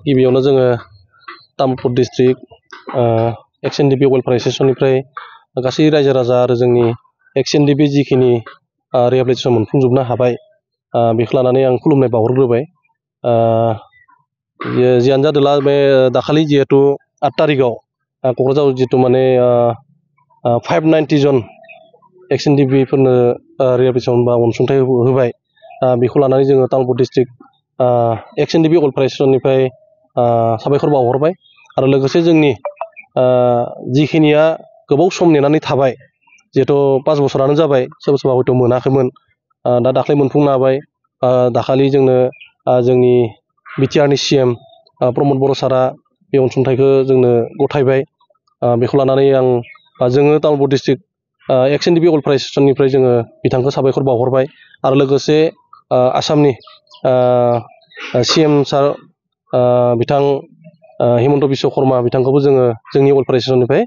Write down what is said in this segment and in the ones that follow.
गिबियावनो जोङो Tamulpur district एक्स.एन.डि.पि. Welfare एस'सियेसननिफ्राय गासै रायजो राजा आरो जोंनि एक्स.एन.डि.पि. जिखिनि रिहेबिलिटेसन मोनफुंजोबनो हाबाय बेखौ लानानै आं खुलुमनाय बावहरग्रोबाय। जियानो जादोला बे दाखालि जिहेतु 8 तारिखआव क'क्राझाराव जितु माने 590 जन एक्स.एन.डि.पि. फोरनो रिहेबिलिटेसन बा अनसुंथाइ होबाय बेखौ लानानै जोङो तामुलपुर डिस्ट्रिक्ट एक्स.एन.डि.पि. वेलफेयार एस'सियेसननिफ्राय साबायखर बावहरबाय आरो लोगोसे जोंनि जिखिनिया गोबाव सम नेनानै थाबाय जिहेतु 5 बोसोरानो जाबाय सोरबा सोरबा हयथ' मोनाखैमोन दा दाख्लै मोनफुंनो हाबाय। दाखालि जोंनो जोंनि बिटिआरनि CM प्रमद बर' सारा बे अनसुंथाइखौ जोंनो गथायबाय। बेखौ लानानै जोङो तामुलपुर डिस्ट्रिक्ट एक्स.एन.डि.पि. वेलफेयार एस'सियेसननिफ्राय जोङो बिथांखौ साबायखर बावहरबाय आरो लोगोसे आसामनि CM सार बिथां हिमन्त बिश्व शर्मा बिथांखौबो जोङो जोंनि वेलफेयार एस'सियेसननिफ्राय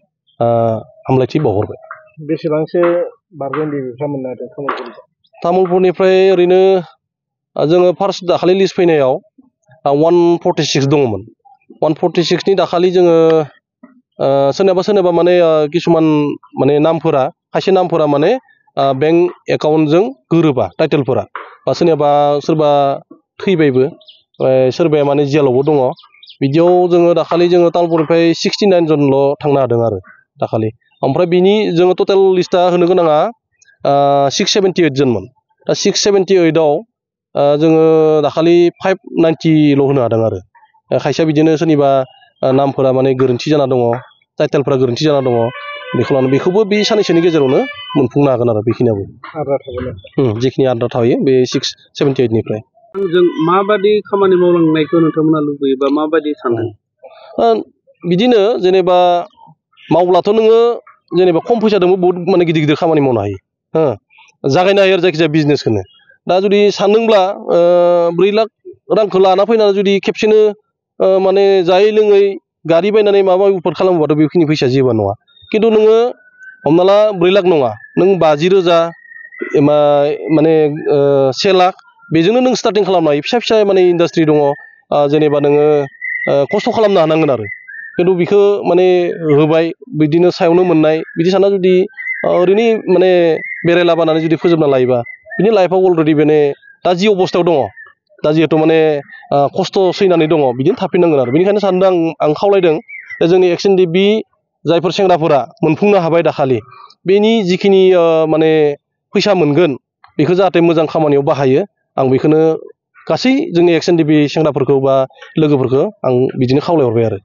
हामलायथि बावहरबाय। बेसेबांसो बारग'न्दी बिफां मोननो हादों तामुलपुरनिफ्राय ओरैनो जोङो फार्स्ट दाखालि लिस्ट फैनायाव 146 दङमोन। 146नि दाखालि जोङो सोरनाबा माने किसुमान माने नामफोरा खायसे नामफोरा माने बेंक एकाउन्टजों गोरोबा टाइटेलफोरा बा सोरबा थैबायबो सोरबाया माने जेलावबो दङ। बिदियाव जोङो दाखालि तामुलपुरनिफ्राय 69 जनल' थांनो हादों आरो दाखालि। ओमफ्राय बिनि जोङो टटेल लिस्टआ होनो गोनाङा 678 जनमोन। दा 678आव जोङो दाखालि 590ल' होनो हादों आरो खायसेया बिदिनो सोरनिबा नामफोरा माने गोरोन्थि जाना दङ टाइटेलफोरा गोरोन्थि जाना दङ बेखौबो बे साननैसोनि गेजेरावनो मोनफुंनो हागोन आरो बेखिनियाबो जिखिनि आद्रा थायो बे 678निफ्राय। जों माबादि खामानि मावलांनायखौ नोंथांमोना लुबैयो बा माबादि सानदों? बिदिनो जेनेबा मावब्लाथ' नोङो जेनेबा खम फैसाजोंबो बहुत माने गिदिर गिदिर खामानि मावनो हायो जागायनो हायो आरो जायखिजाया बिजनेसखौनो। दा जुदि सानदोंब्ला 4 लाख रांखौ लाना फैनानै जुदि खेबसेनो माने जायै लोङै गारि बायनानै माबा उफोर खालामोबाथ' बेखिनि फैसा जेबो नङा। खिन्थु नोङो हमना ला 4 लाख नङा नों 50,000 माने 1 लाख बेजोंनो नों स्टार्टिं खालामनो हायो। फिसा फिसा माने इन्डास्ट्रि दङ जेनेबा नोङो खस्थ' खालामनो हानांगोन आरो खिन्थु बेखौ माने होबाय बिदिनो सायावनो मोननाय बिदि साना जुदि ओरैनो माने बेरायलाबायनानै जुदि फोजोबना लायोबा बिनि लाइफआव अलरेडि माने दा जि अबस्थायाव दङ दा जिहेथु माने खस्थ' सैनानै दङ बिदिनो थाफिननांगोन आरो बेनिखायनो सानदों आं खावलायदों जोंनि एक्स.एन.डि.पि. जायफोर सेंग्राफोरा मोनफुंनो हाबाय दाखालि बेनि जिखिनि माने फैसा मोनगोन बेखौ जाहाथे मोजां खामानियाव बाहायो आं बेखौनो गासै जोंनि एक्स.एन.डि.पि. सेंग्राफोरखौ बा लोगोफोरखौ आं बिदिनो खावलायहरबाय आरो।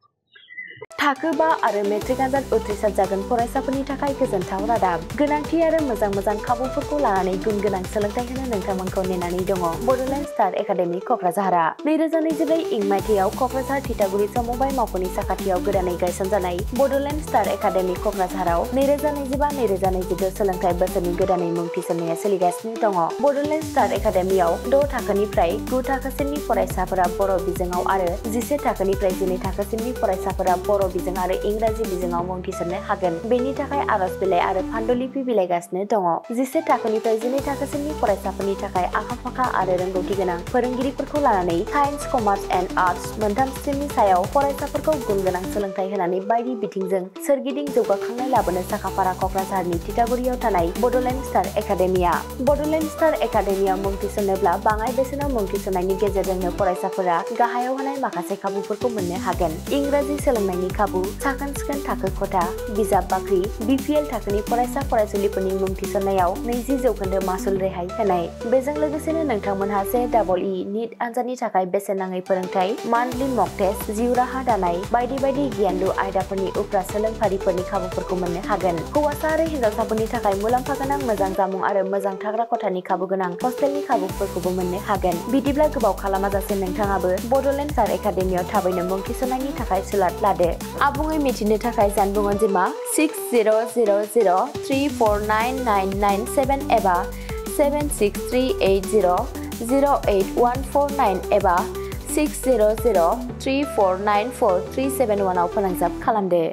थाखो 5 आरो मेट्रिक आनजाद उथ्रिसार जागोन फरायसाफोरनि थाखाय गोजोनथाव रादाब। गोनांथि आरो मोजां खाबुफोरखौ लानानै गुन गोनां सोलोंथाइ होनो नोंथांमोनखौ नेनानै दङ बड'लेण्ड स्टार एकाडेमि क'क्राझारआ। 2024 इं मायथाइयाव क'क्राझार थिथागुरि समबाय मावख'नि साखाथियाव गोदानै गायसनजानाय बड'लेण्ड स्टार एकाडेमि क'क्राझाराव 2025-2026 सोलोंथाइ बोसोरनि गोदानै मुं थिसननाया सोलिगासिनो दङ। बड'लेण्ड स्टार एकाडेमियाव 6 थाखोनिफ्राय 9 थाखोसिमनि फरायसाफोरा बर' बिजोङाव आरो 11 थाखोनिफ्राय 12 थाखोसिमनि फरायसाफोरा बर' बिजों आरो इंराजि बिजोङाव मुं थिसननो हागोन। बेनि थाखाय आर'ज बिलाइ आरो फान्डुलिपि बिलाइगासिनो दङ। 11 थाखोनिफ्राय 12 थाखोसिमनि फरायसाफोरनि थाखाय आखा-फाखा आरो रोंगौथि गोनां फोरोंगिरिफोरखौ लानानै साइन्स, कमार्स एन्ड आर्टस मोनथाम स्ट्रिमनि सायाव फरायसाफोरखौ गुन गोनां सोलोंथाइ होनानै बायदि बिथिंजों सोरगिदिं जौगाखांनाय लाबोनो साखाफारा क'क्राझारनि थिथागुरियाव थानाय बड'लेण्ड स्टार एकाडेमिया। बड'लेण्ड स्टार एकाडेमियाव मुं थिसननोब्ला बाङाय बेसेनाव मुं थिसननायनि गेजेरजोंनो फरायसाफोरा गाहायाव होनाय माखासे खाबुफोरखौ मोननो हागोन। इंराजि सोलोंनायनि खाबु, साखोन-सिखोन थाखो खथा, बिजाब बाख्रि, BPL थाखोनि फरायसा फरायसुलिफोरनि मुं थिसननायाव 20% मासुल रेहाय होनाय। बेजों लोगोसेनो नोंथांमोनहा JEE नीट आनजादनि थाखाय बेसेन नाङै फोरोंथाय, मान्थलि मक टेस्ट, जिउ राहा दानाय बायदि गियानलु आयदाफोरनि उफ्रा सोलोंफारिफोरनि खाबुफोरखौ मोननो हागोन। हौवासा आरो हिन्जावसाफोरनि थाखाय मुलाम्फा गोनां मोजां जामुं आरो मोजां थाग्रा खथानि खाबु गोनां हस्टेलनि खाबुफोरखौबो मोननो हागोन। बिदिब्ला गोबाव खालामाजासे नोंथाङाबो बड'लेण्ड स्टार एकाडेमियाव थाबैनो मुं थिसननायनि थाखाय सुलाद लादो। आबुङै मिथिनो थाखाय जानबुं अनजिमा 6000349997 एबा 7638008149 एबा 6003494371 आव फोनांजाब खालामदो।